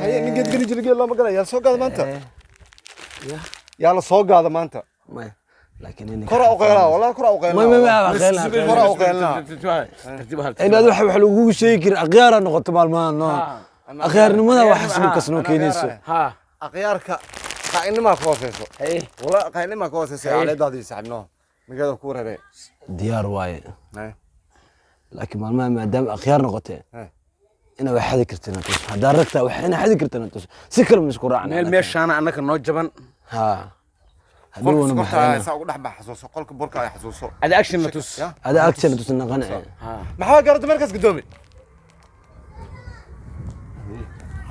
Haye, nin geed geli jira geel looma galaya. Yaa soo gaada maanta? Yaa la soo gaada maanta? Maya, laakiin Kora u qeylaa, wallahi kora u May may qeylaa. may qeylaa. Kora u qeylaa. Inaad wax lagugu sheegi karin akhyaara noqoto maalmahan, no akhyaarnimada wax dhibkas noo keenayso. Akhyaarka qaa'inimaa ka hooseyso, wallahi qaa'inimaa ka hooseyso. Caleedaadii saaxiibno magaalada ku wareere. Diyaar waaye, laakiin maalmaha maadaama akhyaar noqotee ina wax xadi kartina tus, haddaa ragtaa wax ina xadi kartina tus, si kale ma isku raacna. Meel meeshaana annaka noo jaban. Ha, haddii Qolka wana sokorta baxayna. Saa ugu dhex bax, xasuuso qolka burka ay xasuuso. Ada action na tus. Ya. Ada agtana tus naqane. Maxaa gaarata markaas gudoomi?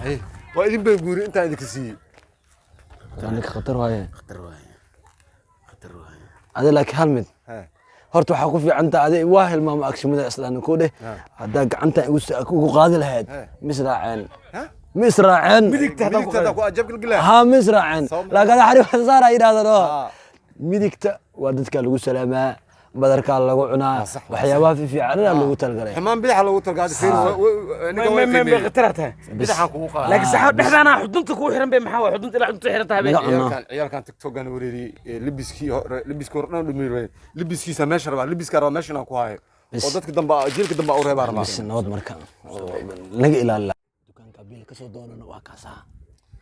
Haye, waa idin been guuri intaan idinka siiyey. Ninka khatar waaye. Khatar waaye, khatar waaye. Ada laakiin hal mid horta waxaa ku fiican tahay adi waa hilmaamo agshimada islaan ku dheh, haddaa gacanta igu qaadi lahayd ma israaceen? Ma israaceen? Midigta haddaan ku Midigta ku ajab gilgila. Ha, ma israaceen. Laakiin ada xarif saara yidhahdaan oo midigta waa dadka lagu salaamaa, badarkaa lagu cunaa. Sax, waa. Waxyaabaha fiifiicanaa loogu talagalay. Xumaan bidaxa loogu talgalay, fiir ninka way may qiimeeyey. Khatar tahay. Bidaxaan kugu qaada. Laakiin saxa dhexdaana xudunta kuu xiran bay, maxaa waa xudunta ilaa xudunta xiran tahay bay. Naga cuno. Ciyaalkan TikTokan wareeriyey, libiskii hore, libiskii hore dhan dhumay, libiskiisa meesha rabaa, libiska rabaa meesha inaan ku hayo Bis. oo dadka dambe, jiilka dambe u reebaa rabaa. Bis nabad marka oo laga ilaali dukaanka biil kasoo doonana waa kaasaa,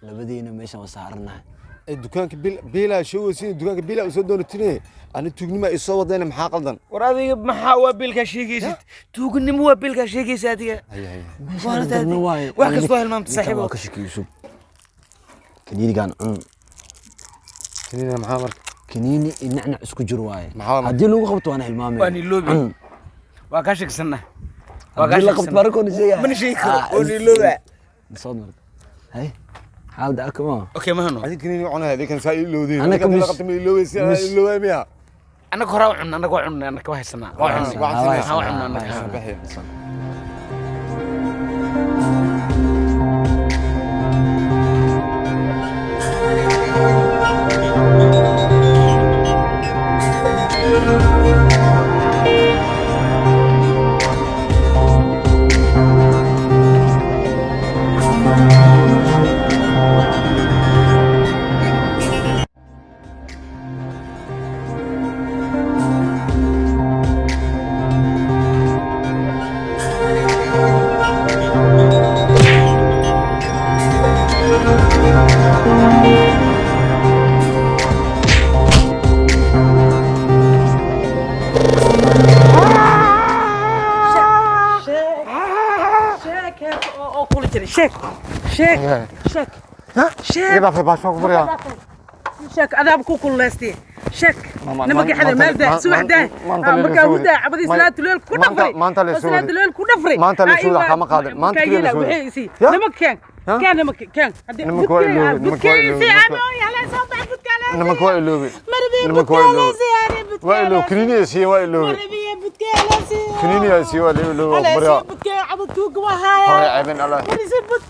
labadiina meeshan waa saaranahay. Ee dukaanka bil biila sheegaysiin, dukaanka biila usoo doonatine, ani tuugnima isoo wadayna, maxaa qaldan? War adiga maxaa waa biilkaa sheegaysid? Tuuganimo waa biilkaa sheegaysa adiga. Haye haye. Meeshaan waaye. Wax kastoo hilmaamta, Ninkan saaxiibo. waa ka shakiyo, kaniinigaan cun. Kaniina maxaa marka? Kaniini iyo nacnac isku jir waaye. Maxaa marka? Haddii lagu qabto waana hilmaamay. Waan iloobi. Cun. Waa kaa sheegsanna, waa kaa Haddii la qabto sheegsanna. barakoona sheegaya. Mana sheegi karo, waan ilooba. Soo marka hay xaalada akama. Okay, mahano. Adiga kaniini cunaya, adiga kan saa iloodeen. Anaka Adiga la qabta ma iloobeysi, iloobay miya? Annaga horaa u cunna, annaga waa cunna, annaga waa haysanaa, waa cunna. Waa waa cunna annaga. Bixiya. Oo kula jiray, sheeg sheeg sheeg sheeg. Iga dhaafay, baashaan ku baryaa. Sheeg, adaaba ku kululeystay, sheeg. Maanta- Nimanka xaday meel daa subax daa maanta la markaa soo hudaa cabadii waday. salaatu leel ku dhafray. Maanta la soo waday. Salaatu leel ku dhafray. Maanta la soo waday, kama qaadan. Maanta keliya la soo waday. Waxay Ya? nimanka keen. Ha? Keen nimanka keen. Haddii Nimanka waa iloobay, nimanka waa iloobay, nimanka waa iloobay. Nimanka waa iloobay. Waa iloobay, kaniini ay siiyeen, waa iloobay. Kaniini ay siiyeen, waa iloobay, waa ku baryaa. Budkee cabad tuuga waa haaya. Hooyo, ceebin Allah. Marisi bud.